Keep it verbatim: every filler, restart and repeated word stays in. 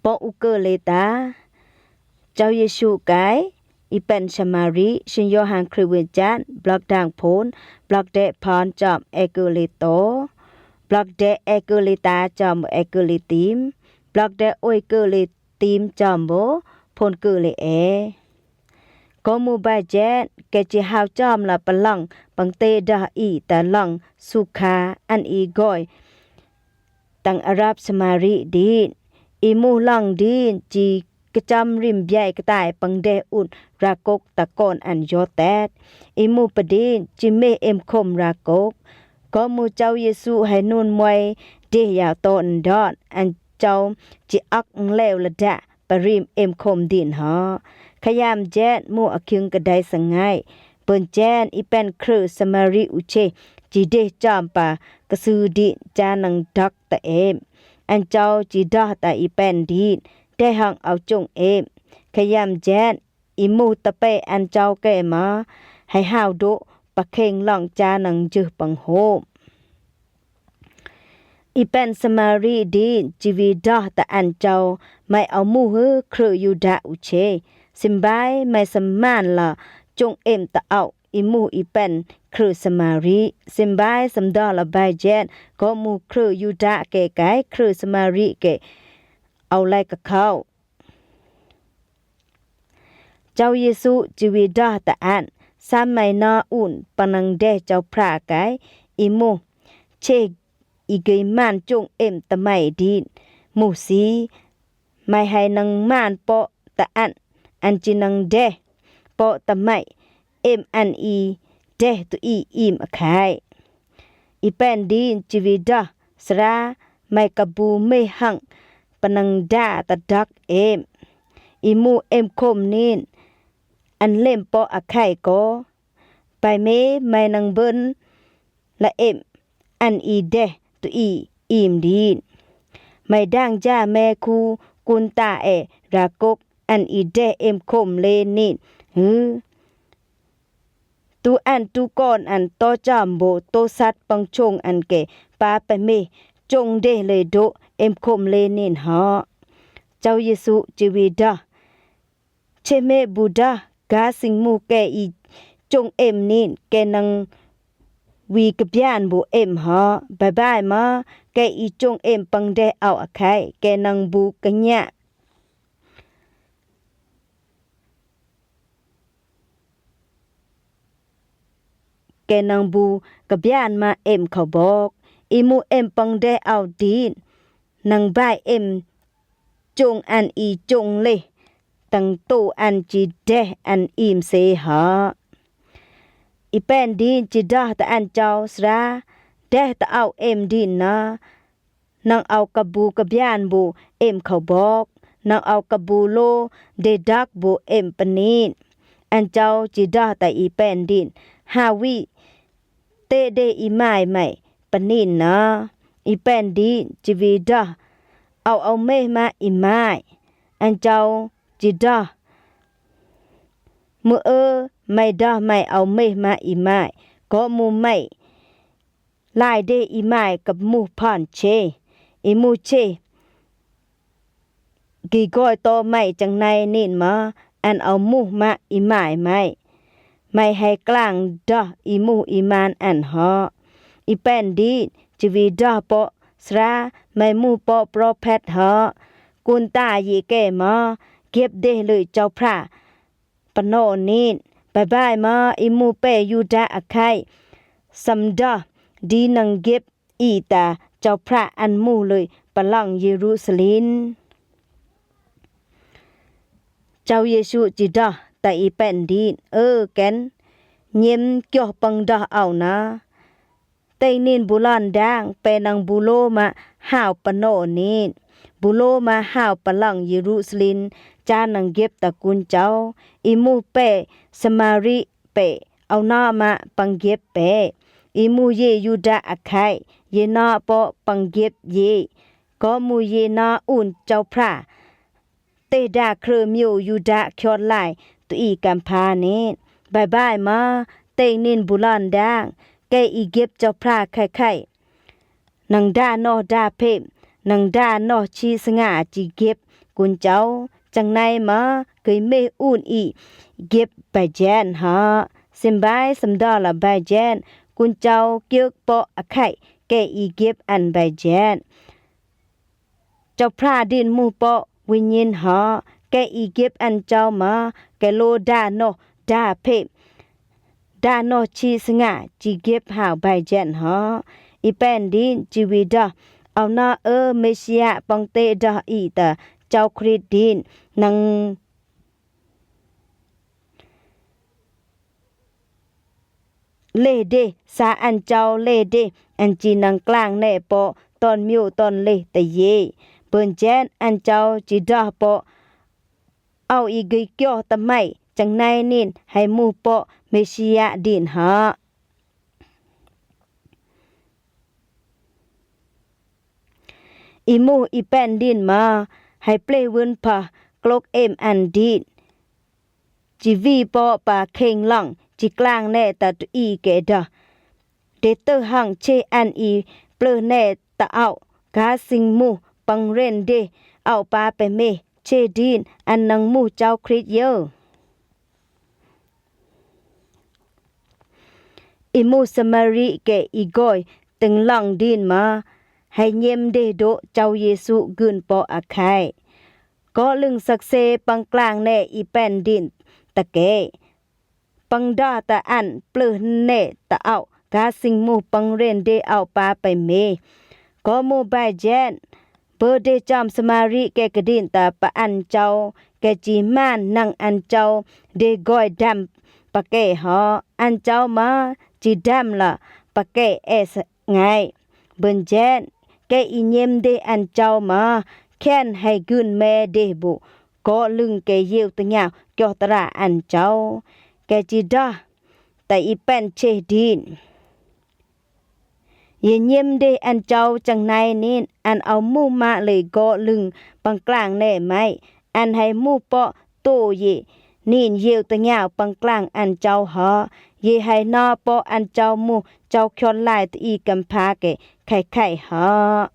Bok uk Kơ-lê-ta. Châu Yêsu kai i pèn Samari. Sing Yôhan kri win jan, blok dang phun, blok dek phon chom e Kơ-lê-tô, blok dek e Kơ-lê-ta chom e Kơ-lê-tim, blok dek ôi Kơ-lê-tim chom bo phun Kơ-lê-e. Gô mu bai jet, kê chi hao chom la pơlong păng tê dơh i ta lŏng Sukha ăn i gôi tang Arab Samari din. I mu lŏng din chi kơchăm rim biai kơtai păng deh un rakôk ta kon ăn Yôtet. I mu pơdin chi mê êm khôm rakôk. Gô mu Châu Yêsu hai nun muai deh yau tô ndot ăn Châu chi ŏk ngleo lơdah pơrim êm khôm din hŏ. Khayam jet mu akiêng kơdai sơngai. Bơn jen i pèn khrư Samari u chê chi deh chom pa kơsư din cha nâng dok ta êm. Ăn Châu chi dơh ta i pèn din, deh hŏng au chung êm. Khayam jet i mu ta pe ăn Châu kê ma hai hao dôk pa khêng lŏng cha nâng jưh păng hôm. I pèn Samari din chi wi dơh ta ăn Châu, mai au mu hư khrư Yuda u chê. Sim bai mai sơm man la chung êm ta au i mu i pèn khrư Samari. Sim bai sơm dơh la bai jet, gô mu khrư Yuda kê kai khrư Samari kê au lai kơkhâu. Châu Yêsu chi wi dơh ta ăn, sam mai nơ un păng nâng deh Châu Phra kai i mu chê i gơi man chung êm ta mai din. Mu si, mai hai nâng man pô ta ăn, ăn chi nâng deh pô ta mai êm ăn i deh tu i im akhai. I pèn din chi wi dơh sra mai kơ bu mê hăng păng nâng da ta dok êm. I mu êm khôm nin ăn lêm pô akhai kô. Bai mê mai nâng bơn la êm ăn i deh tu i im din. Mai dang ja mê khu kun ta e rakôk ăn i deh êm khôm lê nin hư. Tu ăn tu kon ăn tô chom bo tô sat păng chung ăn kê pa pe mê chung deh lê dôk êm khôm lê nin hŏ. Châu Yêsu chi wi dơh. Chê mê bu dơh, ga sing mu kê i chung êm nin, kê nâng wi kơ bian bu êm hŏ. Bai bai ma, kê i chung êm păng deh au akhai, kê nâng bu kơ nhia. Kê nâng bu kơ bian ma êm khâu bok. I mu êm păng deh au din. Nâng bai êm chung ăn i chung lê. Tăng tu ăn chi deh ăn im sê hŏ. I pèn din chi dơh ta ăn Châu sra. Deh ta au êm din nơ. Nâng au kơ bu kơ bian bu êm khâu bok. Nâng au kơ bu lô dê dok bu êm pơnin. Ăn Châu chi dơh ta i pèn din. Ha wi tê dê i mai mai pơnin nơ. I pèn din chi wi dơh. Au au mê ma i mai. Ăn Châu chi dơh. Mơ ơ mai dơh mai au mê ma i mai. Gô mu mai lai dê i mai kơ muh phon chê. I mu chê. Gĭ gôi tô mai chăng nai nin ma ăn au muh ma i mai mai. Mai hai klang dơh i muh i man ăn hŏ. I pèn din chi wi dơh pô sra mai muh pô prophet hŏ. Kun ta yi kê ma gep dê lưi Châu Phra. Pano nin, bai bai ma i mu pe Yuda akhai. Sâm dơh, di nâng gep i ta Châu Phra ăn mu lưi pơlong Yerusalem. Châu Yêsu chi dơh ta i pèn din, ơ ken, nhem kioh păng dơh au nơ. Têng nin bu lon dang, pe nâng bu lô ma hao pano nin. Bu lô ma hao pơlong Yerusalem, cha nâng gep ta kun châu. I mu pe Samari pe, au nơ ma păng gep pe. I mu ye Yuda akhai, ye nơ pô păng gep ye. Gô mu ye nơ un Châu Phra. Tê da khrơm yo Yuda khiot lai tu i kampha nin. Bai bai ma, têng nin bu lon dang, kê i gep Châu Phra khay khay. Nâng da noh da phêm, nâng da noh chi sanga chi gep gun chau. Chang nai ma, kei meh un i gep bai jen ha. Sim bai, sam da la bai jen, gun chau kiek po a khai, kei i gep an bai jen. Chau phra din muh po win nyin ha, kei i gep an chau ma, kei lo da noh, da phep. Da noh chi snga chi gep hau bai jen ha. I pen din chi wi da. Au na ơ Mesia pang te da i ta chau Krit din nang le de sa an chau le de an chi nang klang ne po ton miu ton le ta ye. Bun jen an chau chi da po. Au i gei kyo ta mai, chang nai nin hai muh po Mesia din ha. I muh i pen din ma, hai ple wun pa klok em an din. Chi vi po pa kheng lang, chi klang ne ta tu i ke da. De tơ hang che an i ple ne ta au, ka sing muh pang ren de au pa pe me, che din an nang muh chau Krit yơ. I muh Samari ke i goi teng lang din ma, hai nyem de do chau Yesu gun po a khai. Ko lưng sak se pang klang ne i pen din ta ke. Pang da ta an ple ne ta au, ka sing muh pang ren de au pa pai me. Ko muh bai jen, bơ de cham Samari ke kedin ta pa an chau, ke chi man nang an chau, de goi dam pa ke ho, an chau ma, chi dam la pa ke es ngai. Bun jen, ke i nyem de an chau ma, khen hai gun me de bu, ko lưng ke yeu ta nyau kyo tra an chau. Ke chi da, ta i pen che din. Ye nyem de an chau chang nai nin, an au muh ma le ko lưng pang klang ne mai, an hai muh po to ye nin yeu ta nyau pang klang an chau ho, ye hai no po an chau muh chau khyon lai ta i kam pha ke khai khai ho.